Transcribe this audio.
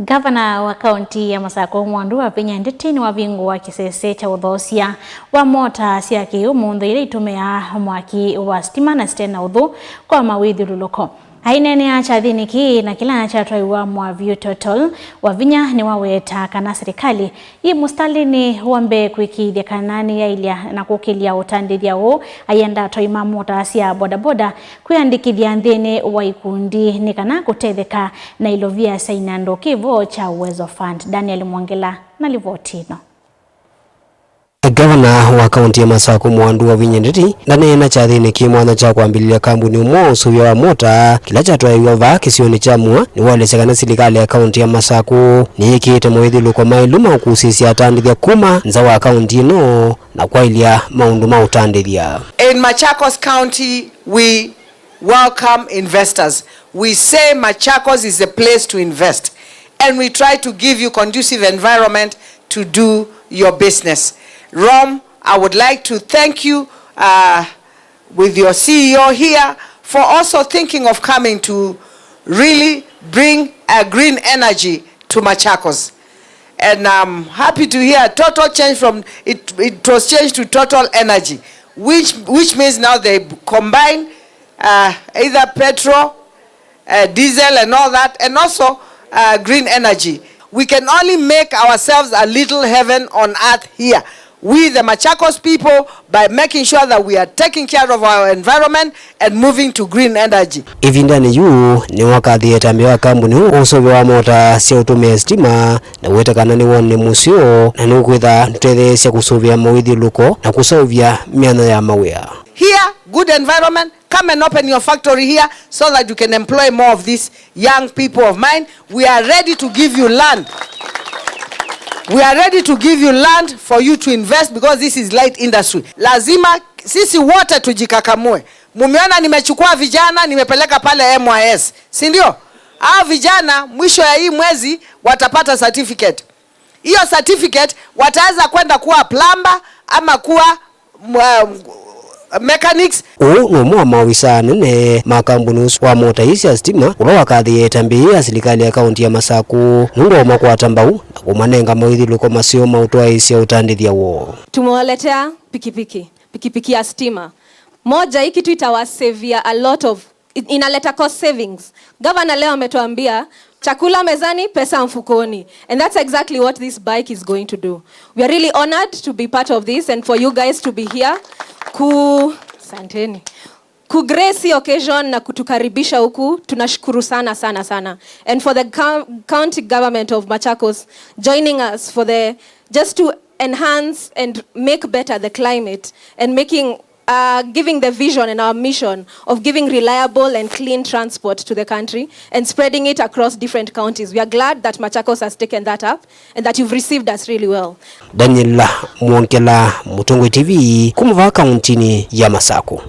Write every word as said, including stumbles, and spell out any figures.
Ngavana wa kaunti ya Masakũ Mwandu wa Vinya Ndeti nĩwavingũa kĩsese kya ũthoosya wa mota sya kĩũmũnthĩ ila itũmĩaa mwaki wa sitima na site na ũthũ kwa mawĩthyũlũlũko. Aineenea kyathĩnĩ kĩĩ na kĩla kyatwaiwa Mwaviu Total, Wavinya nĩwaweta kana silikalĩ yĩ mũsitalĩnĩ wa mbee kũĩkĩĩthya kana nĩyaĩlya na kũkĩlya ũtandĩthya ũũ, aienda atwai ma mota sya bodaboda kwĩandĩkĩthya nthĩnĩ wa ikundi nĩ kana kũtetheka na ilovia sya inandũ kĩvo kya Uwezo Fund. Daniel Mwongela na livoti ĩno. Ngavana wa kaunti ya Masakũ Mwandu wa Vinya Ndeti ndaneena kyathĩnĩ kĩ mwanya kya kwambĩlĩlya kambuni ũmwe wa ũsũvĩa wa mota kĩla kyatwaĩiwe vaa kĩsionĩ kya Mua. Nĩwaelesya kana silikalĩ ya kaunti ya Masakũ nĩyĩkĩĩte mawĩthyũlũko maĩlu ma ũkusĩĩsya atandĩthya kuma nza wa kaunti ĩno na kwaĩlya maũndũ ma ũtandĩthya. In Machakos County, we welcome investors. We say Machakos is a place to invest, and we try to give you conducive environment to do your business. Rom, I would like to thank you, uh, with your C E O here for also thinking of coming to really bring a green energy to Machakos. And I'm happy to hear Total change from, it, it was changed to Total Energy, which, which means now they combine, uh, either petrol, uh, diesel and all that, and also, uh, green energy. We can only make ourselves a little heaven on earth here, we the Machakos people, by making sure that we are taking care of our environment and moving to green energy. Ĩvindanĩ yu, nĩwakathie ĩtambya wa kambuni ũũ ũsũvĩa wa mota sya ũtũmĩa sitima, na wĩta kana nĩwonene mũseo na nĩũkwĩtha tũtetheesya kũsũvĩa mawĩthyũlũko na kũseũvya myanya ya mawĩa. Here, good environment, come and open your factory here so that you can employ more of these young people of mine. We are ready to give you land. We are ready to give you land for you to invest because this is light industry. Lazima sisi wote tujikakamue. Mumeona nimechukua vijana, nimepeleka pale M Y S, si ndio? Hao vijana mwisho ya hii mwezi watapata certificate. Hiyo certificate wataweza kwenda kuwa plumber ama kuwa, uh, mechanics. Ũũ nĩ ũmwe wa maovisaa anene ma kambuni ũsu wa mota ii sya sitima, ũla wakathĩĩe ĩtambya yĩĩ ya silikalĩ ya kaunti ya Masakũ nũndũ wa ũmakwata mbau na kũmanenga mawĩthyũlũko maseo ma ũtwaĩĩsya ũtandĩthya woo. Tumewaletea pikipiki, pikipiki ya stima. Moja, hii kitu itawasavia a lot of, i-, inaleta cost savings. Gavana leo ametuambia, "Chakula mezani, pesa mfukoni." And that's exactly what this bike is going to do. We are really honored to be part of this and for you guys to be here. Ku-, asanteni. Ku grace hii occasion na kutukaribisha huku, tunashukuru sana, sana, sana. And for the co-, county government of Machakos joining us for the, just to enhance and make better the climate and making, uh, giving the vision and our mission of giving reliable and clean transport to the country and spreading it across different counties. We are glad that Machakos has taken that up and that you've received us really well. Daniel Mwongela, Mũtongoi T V, kuma vaa kauntinĩ ya Masakũ.